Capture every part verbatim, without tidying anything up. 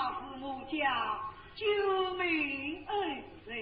是我家救命恩人，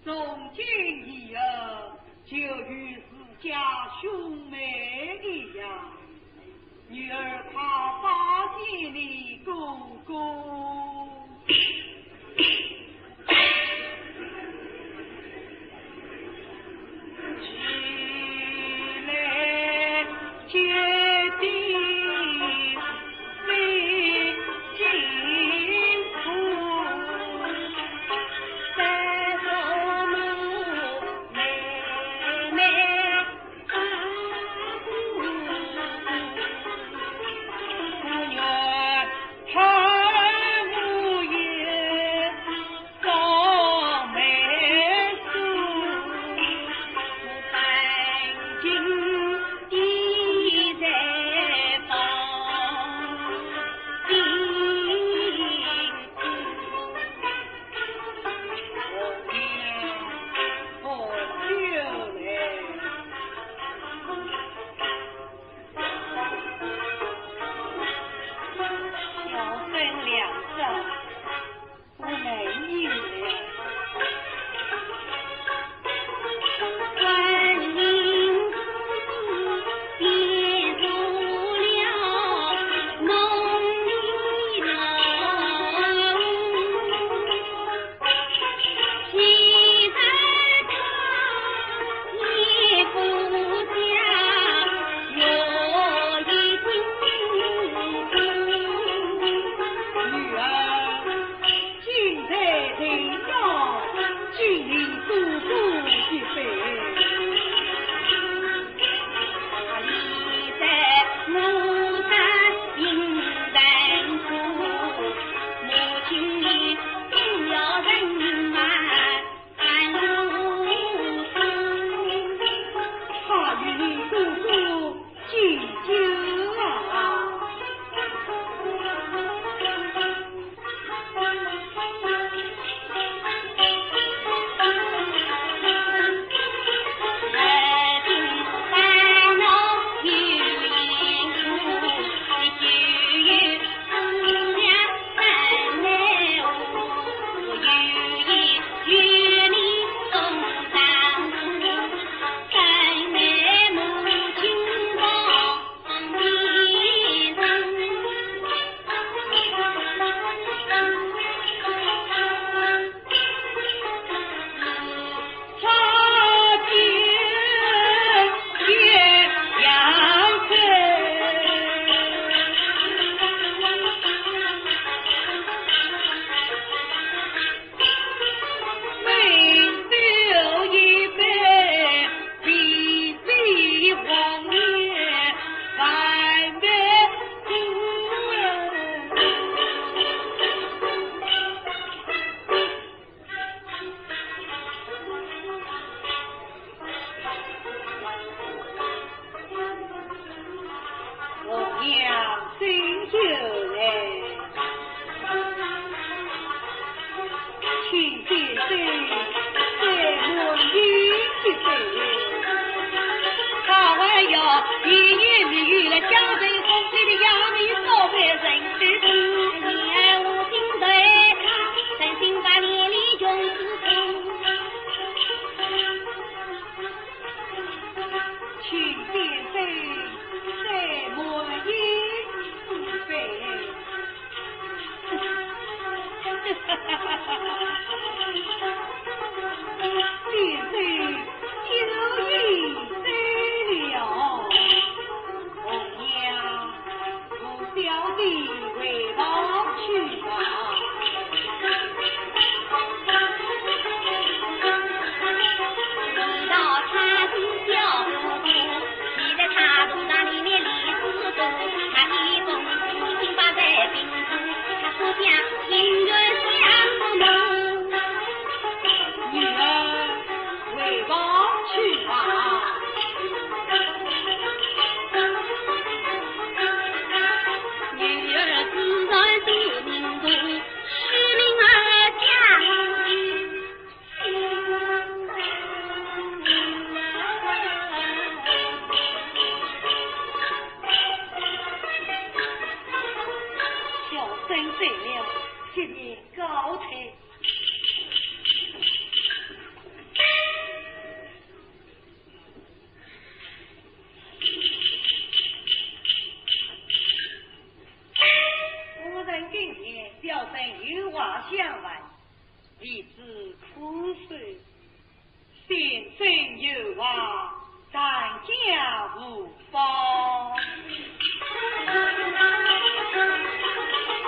从今以后就与自家兄妹一样。女儿她拜见你哥哥。小生醉了，请你告退。夫人跟前，小生有话相问，弟子叩首。 先生有话，暂讲无妨。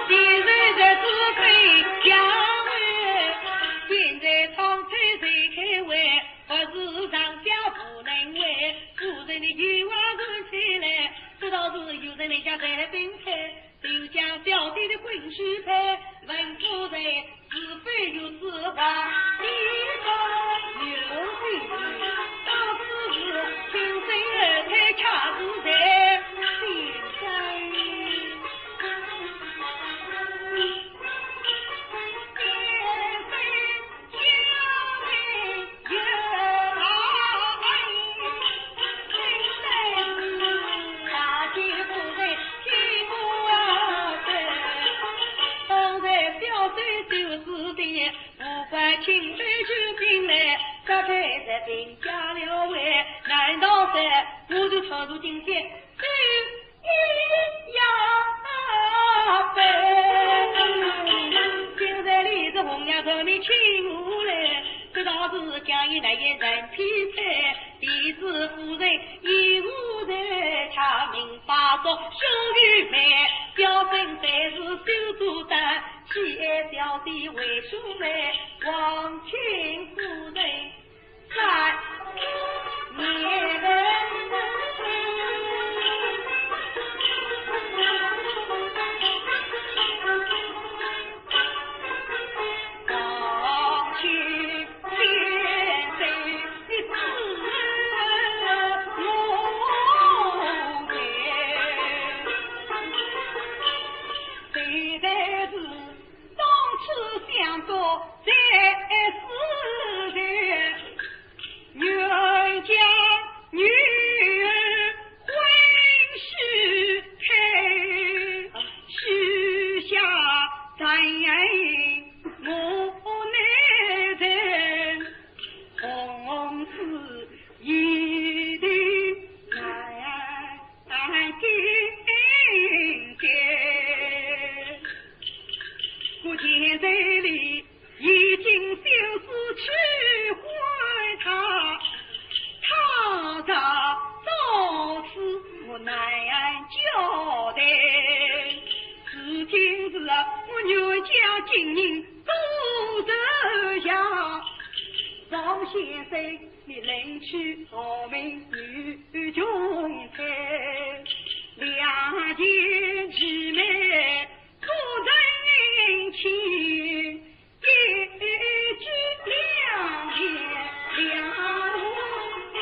现在在此开讲哎，现在唱退谁开会，不是上下不能为。夫人的有话说出来，这倒是有人来家在冰开。 就将小弟的婚事办，问夫人是否有此话？你说有的，到此时亲生二胎恰是在先生。难道是我就闯入金殿？ 呀，今日里是红娘和你请我来，这道是讲也难言难批判，弟子夫人一无罪，他命发作胸有美，表本才是修竹丹，岂爱小弟为兄妹，望请夫人 当初相告在世间，冤家女儿婚许配，许下谗言我难成，从此一定难 安定的。我现在里已经心思去换他，他若到此我难交代。如今是我冤家情人多日下，赵先生 你另娶何名女穷配，两全其美，可成姻亲，一举两全两无配。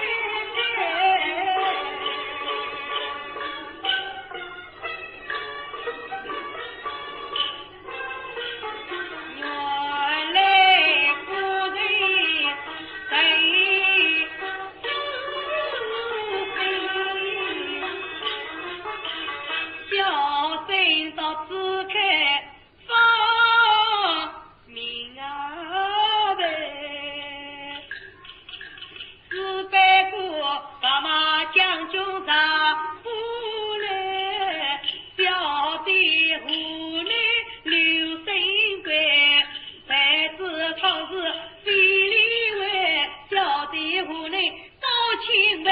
只不过白马将军上不来，小弟何能留身归？才子创是非礼位，小弟何能报清白？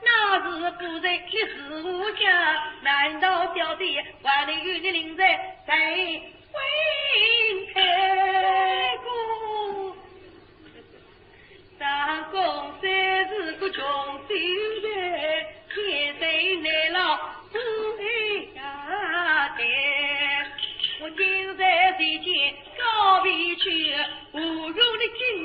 那是夫人，你是我家，难道小弟还能与你另在谁婚配？ 三公虽是个穷秀才，天生难老不爱呀的。我今日提亲告别去，无用的金